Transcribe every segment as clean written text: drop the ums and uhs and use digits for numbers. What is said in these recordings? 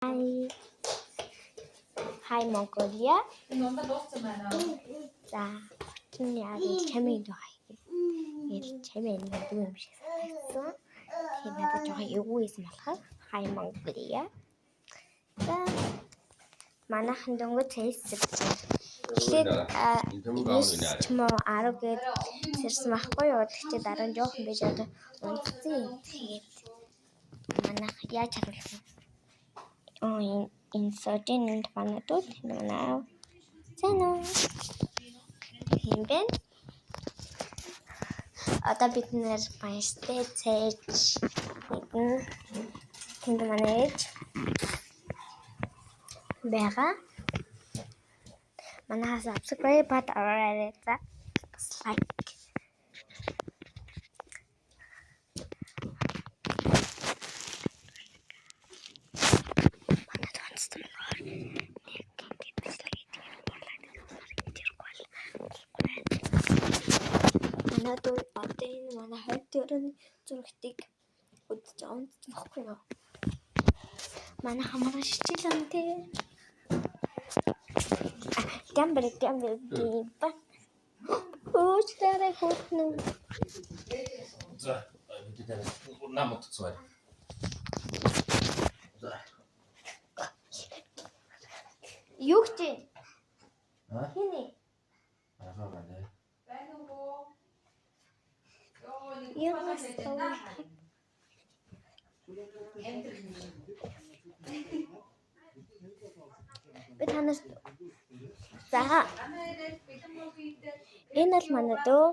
Hi. Hi Mongolia. Энэ ундаа дууссан байна. За, чинь яг чамийн дуу хай. Чамийн нэг дүү юм шиг санагдсан. Тийм надад жоохон эвгүй байсан болохоор Hi Mongolia. За, манайхан дөнгөж цайсэр. Тэгэхээр 9 ч юм уу 10 гээд сэрсэн байхгүй юу? Тэгчээ дараа нь жоохон байж одоо унтсан юм. Тэгээд манайх яаж харуулах вэ? Энэ сожин энд манадууд энэ манай. За нөө. Тийм байна. Одоо бид нэр баястай цайж идэн. Тэнд манай ээж байгаа. Манайхаас subscribe бат аваарай за. Бас лайк. Манай тонцсон болохоор нэг ингэж бичлэг хийдэг юм болоо. Ингэж ярихгүй бол байна. Манай дүү одоо энэ манай хойд өрөөний зурагтыг үзэж унтсан байхгүй юу? Манай хамаараа шичил тий. Гамбар гамбар гимба. Өөчлөрэй хөтнө. За бид нар нам утцсан байна. За. Юу гэж вэ? Аа? Хиний? Аа байна. Байна уу? Йоо, нэг Ямар Би танаас за энэ бол манай дүү.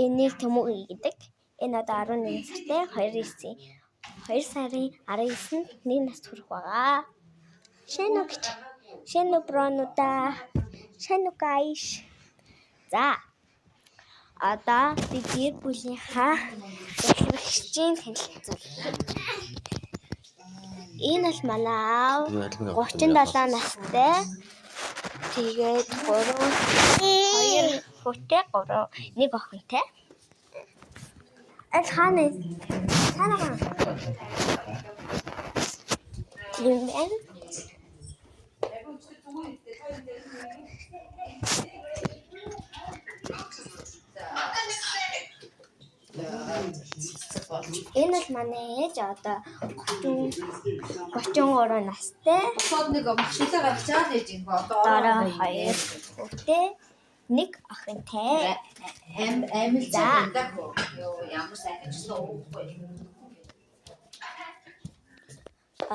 Энийг Төмөг гэдэг. Энэ одоо 11 сартай 2 9 2 сарын 19-нд 1 нас хүрэх байгаа. Шэнү гэж. Шэнү бронуда. Шэнү guys. За. Одоо би гэр бүлийнхаа захирагчийн танилцуулъя. Энэ бол манай аав 37 настай. Тэгээд 3 2 хүүтэй 3 1 охинтой. Аль хаана? Хаана хаана? Тийм байна. Энэ бол манай ээж одоо 30 33 настай. Босоод нэг машинлаа гаргачаад ээж юм ба одоо Дараа 2 хүүтэй 1 охинтой. Ам амилжаа даа хөө. Йоо ямар сайхан ч уухгүй.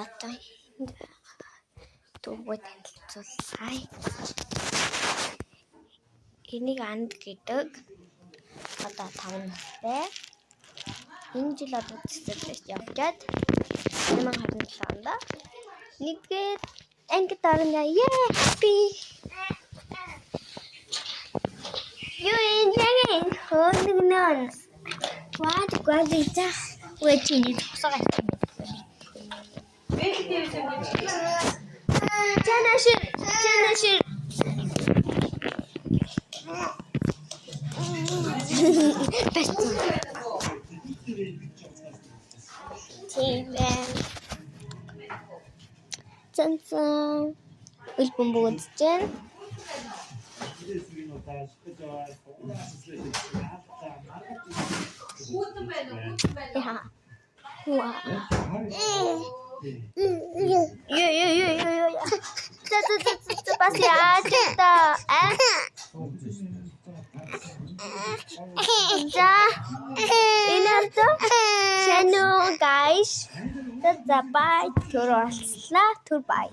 Одоо энд дүүгөө танилцуулъя. Энийг анд гэдэг. Одоо 5 настай. Энэ жил одоо цэцэрлэгт явжаад 2027 онд нэгдүгээр ангид орно. Yeah, happy. Юу энэ яг энэ хөөнөгнөн. Вад гвазита. Үгүй чиний тусгаа гарсан. Чанашир, чанашир. Тийм ээ. Цэн цэн. Үл бөмбөг үзэж байна. Хүүтэн байна уу? Хүүтэн байна уу? Яа. Уа. Юу юу юу юу юу. За за за за бас яаж та. А? За. Энэ одоо Шэнү guys. За за bye. Түр уулзлаа. Түр bye.